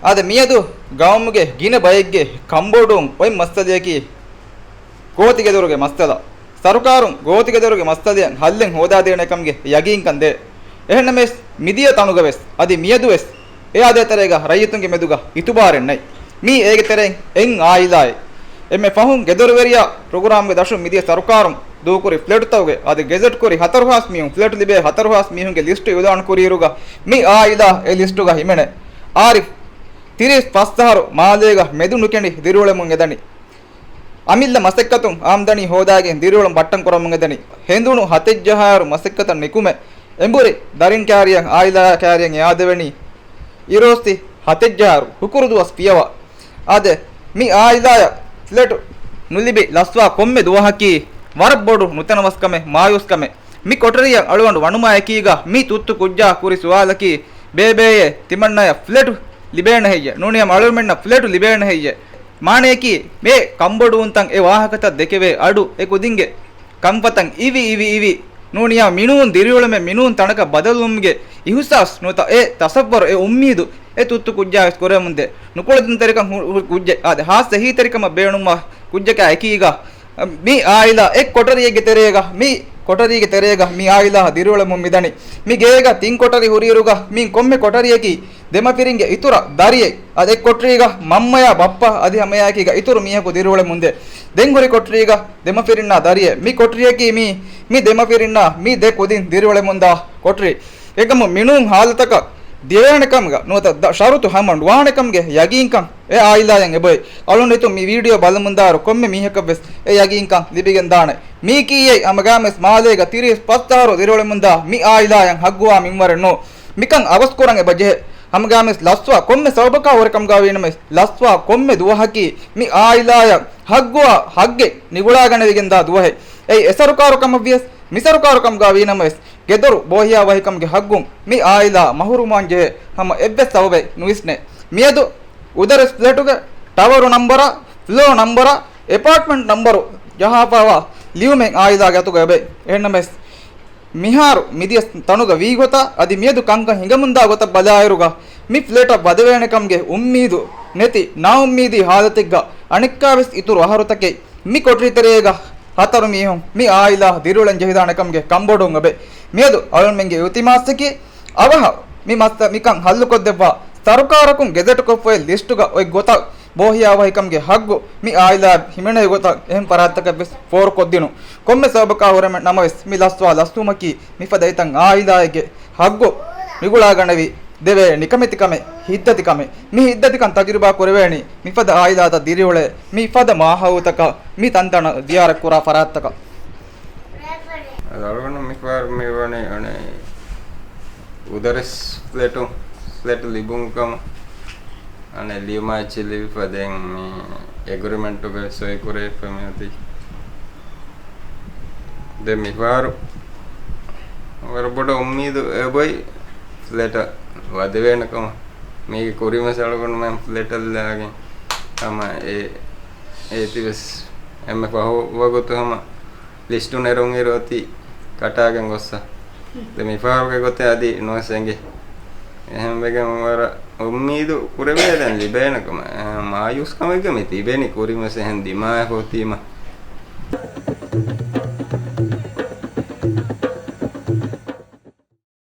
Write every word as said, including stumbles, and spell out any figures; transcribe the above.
އާދެ، މިއަދު ގައުމުގެ ގިނަ ބައެއްގެ ކަނބޮޑުވުން އޮތް މައްސަލަޔަކީ ގޯތިގެދޮރުގެ މައްސަލަ. ސަރުކާރުން ގޯތިގެދޮރުގެ މައްސަލައަށް ހައްލެއް ހޯދާދޭނެކަމުގެ ޔަގީންކަން ދޭ. އެހެންނަމަވެސް، މިދިޔަ ތަނުގަވެސް އަދި މިއަދުވެސް އެ އާދޭ ތެރޭގަ ރައްޔިތުންގެ މެދުގަ އިތުބާރެއް ނެތް. މީ އޭގެ ތެރެއިން އެއް އާއިލާއެއް. އެންމެ ފަހުން ގެދޮރުވެރިޔާ ޕްރޮގްރާމްގެ ދަށުން މިދިޔަ ސަރުކާރުން ދޫކުރި ފްލެޓުތަކުގެ އަދި ގެޒެޓްކުރި ހަތަރު ހާސް މީހުން ފްލެޓު ލިބޭ ހަތަރު ހާސް މީހުންގެ ލިސްޓު އިއުލާން ކުރިއިރުގަ މި އާއިލާ އެ ލިސްޓުގަ ހިމެނޭ. އާރިފް ތިރީސް ފަސް އަހަރު މާލޭގަ މެދު ނުކެނޑި ދިރިއުޅެމުން އެދަނީ. އަމިއްލަ މަސައްކަތުން އާމްދަނީ ހޯދާގެން ދިރިއުޅުން ބައްޓަން ކުރަމުން އެދަނީ. ހެނދުނު ހަތެއް އަހަރު މަސައްކަތަށް ނިކުމެ އެނބުރި ދަރިން ކާރިއަށް އާއިލާ ކާރިއަށް އެ އާދެވެނީ. އިރޯސްތި ހަތެއް އަހަރު ހުކުރު ދުވަސް ފިޔަވާ. އާދެ، މި އާއިލާޔަށް ފްލެޓު ނުލިބި ލަސްވާ ކޮންމެ ދުވަހަކީ ވަރަށް ބޮޑު ނުތަނަވަސްކަމެއް، މާޔޫސްކަމެއް. މި ކޮޓަރިއަށް އަޅުގަނޑު ވަނުމާ އެކީގަ މި ތުއްތު ކުއްޖާ ކުރި ސުވާލަކީ، ބޭބޭއޭ، ތިމަންނަޔަށް ފްލެޓު ލިބޭނެ ހެއްޔެ؟ ނޫނީ ހަމަ އަޅުމެންނަށް ފްލެޓު ލިބޭނެ ހެއްޔެ؟ މާނަޔަކީ، މޭ ކަނބޮޑުވުންތައް އެ ވާހަކަތައް ދެކެވޭ އަޑު އެ ކުދިންގެ ކަންފަތަށް އިވި އިވި އިވި. ނޫނިޔާ މިނޫން ދިރިއުޅުމެއް މިނޫން ތަނަކަށް ބަދަލުވުމުގެ އިހުސާސް ނުވަތަ އެ ތަސައްވަރު އެ އުއްމީދު އެ ތުއްތު ކުއްޖާވެސް ކުރެވެމުންދޭ. ނުކުޅެދުންތެރިކަން ހު-، ހުރި ކުއްޖެއް. އާދެ، ހާއްސަ އެހީތެރިކަމަށް ބޭނުންވާ ކުއްޖަކާ އެކީގަ މި އާއިލާ އެއް ކޮޓަރިއެއްގެ ތެރޭގަ، މި ކޮޓަރީގެ ތެރޭގަ މި އާއިލާ ދިރިއުޅެމުން މިދަނީ. މި ގޭގަ ތިން ކޮޓަރި ހުރިއިރުގަ މި ކޮންމެ ކޮޓަރިއަކީ ދެމަފިރިންގެ އިތުރަށް ދަރިއެއް. އަދި އެއް ކޮޓަރީގަ މަންމަޔާ ބައްޕަ އަދި ހަމަޔާއެކީގަ އިތުރު މީހަކު ދިރިއުޅެމުންދޭ. ދެން ހުރި ކޮޓަރީގަ ދެމަފިރިންނާ ދަރިއެއް. މި ކޮޓަރިއަކީ މީ، މި ދެމަފިރިންނާ މި ދެ ކުދިން ދިރިއުޅެމުންދާ ކޮޓަރި. އެކަމު މިނޫން ހާލަތަކަށް ދިޔަވޭނެކަމުގަ ނުވަތަ ދަ-، ޝަރުތު ހަމަ ނުވާނެކަމުގެ ޔަގީންކަން އެ އާއިލާއަށް އެބައޮތް. އަޅުން އިތު މި ވީޑިއޯ ބަލަމުންދާއިރު ކޮންމެ މީހަކަށްވެސް އެ ޔަގީންކަން ލިބިގެންދާނެ. މީކީއޭ ހަމަގާމެސް މާލޭގަ ތިރީސް ފަސް އަހަރު ދިރިއުޅެމުންދާ މި އާއިލާއަށް ހައްގުވާ މިންވަރެއް ނޫން. މިކަން އަވަސްކުރަން އެބަ ޖެހޭ. ހަމަގާމެސް ލަސްވާ ކޮންމެ ސަބަބަކާ ހުރެކަމުގާ ވީނަމަވެސް، ލަސްވާ ކޮންމެ ދުވަހަކީ މި އާއިލާއަށް ހައްގުވާ ހައްގެއް ނިގުޅާގަނެވިގެންދާ ދުވަހެއް. އެއީ އެ ސަރުކާރު ކަމަށްވިޔަސް، މި ސަރުކާރު ކަމުގާ ވީނަމަވެސް، ގެދޮރު ބޯހިޔާވަހިކަމުގެ ހައްގުން މި އާއިލާ މަހުރޫމްވާން ޖެހޭ ހަމަ އެއްވެސް ސަބަބެއް ނުވިސްނޭ. މިއަދު އުދަރެސް ފްލެޓުގެ ޓަވަރު ނަންބަރާ، ފްލޯ ނަންބަރާ، އެޕާޓްމަންޓް ނަންބަރު ޖަހާފައިވާ ލިޔުމެއް އާއިލާގެ އަތުގަ އެބައޮތް. އެހެންނަމަވެސް، މިހާރު މިދިޔަ ތަނުގަ ވީ ގޮތާ އަދި މިއަދު ކަންކަން ހިނގަމުންދާ ގޮތަށް ބަލާއިރުގަ، މި ފްލެޓަށް ވަދެވޭނެކަމުގެ އުއްމީދު ނެތި ނާއުއްމީދީ ހާލަތެއްގަ އަނެއްކާވެސް އިތުރު އަހަރުތަކެއް މި ކޮޓަރި ތެރޭގަ ހަތަރު މީހުން މި އާއިލާ ދިރިއުޅެން ޖެހިދާނެ ކަމުގެ ކަންބޮޑުވުން އެބައޮތް. މިއަދު އަޅުމެންގެ އިލްތިމާސަކީ އަވަހަށް މި މައްސަ މިކަން ހައްލުކޮށްދެއްވާ، ސަރުކާރަކުން ގެޒެޓްކޮށްފައި ލިސްޓުގަ އޮތް ގޮތަށް ބޯހިޔާވަހިކަމުގެ ހައްގު މި އާއިލާ ހިމެނޭ ގޮތަށް އެހެން ފަރާތްތަކެއްވެސް ފޯރުކޮށްދިނުން. ކޮންމެ ސަބަބަކާ ހުރެ ނަމަވެސް މި ލަސްވާ ލަސްވުމަކީ މިފަދަ އެތައް އާއިލާއެއްގެ ހައްގު ނިގުޅާގަނެވި ދެވޭ ނިކަމެތިކަމެއް، ހިތްދަތިކަމެއް. މި ހިތްދަތިކަން ތަޖުރިބާ ކުރެވޭނީ މިފަދަ އާއިލާތައް ދިރިއުޅޭ މިފަދަ މާހައުލުތަކަށް، މި ތަންތަނަށް ޒިޔާރަތްކުރާ ފަރާތްތަކަށް. އަޅުގަނޑު މިފަހަރު މިވަނީ އަނެއް އުދަރެސް ފްލެޓު، ފްލެޓު ލިބުން ކަމަށް. އަނެއް ލިޔުމާ އެއްޗެއް ލިބިފަ ދެން މި އެގްރިމެންޓުގައި ސޮއި ކުރެވިފަ މިއޮތީ. ދެން މިފަހަރު ވަރަށް ބޮޑަށް އުއްމީދު އެބޮތް ފްލެޓަށް ވަދެވޭނެ ކަމަށް. މީގެ ކުރިން ވެސް އަޅުގަނޑުމެން ފްލެޓަށް ލާގެން ހަމަ އެ، އޭތި ވެސް އެންމެ ފަހު ވަގުތު ހަމަ ލިސްޓު ނެރުން އިރު އޮތީ ކަޓާގެން ގޮއްސަ. ދެ މިފަހަރުގެ ގޮތެއް އަދި ނުވެސް އެނގޭ. އެހެން ވެގެން ވަރަށް އުއްމީދު ކުރެވޭ ދެން ލިބޭނެ ކަމަށް. އެހެން މާޔޫސް ކަމެއްގަ މި ތިބެނީ ކުރިން ވެސް އެހެން ދިމާވެފަ އޮތީމަ.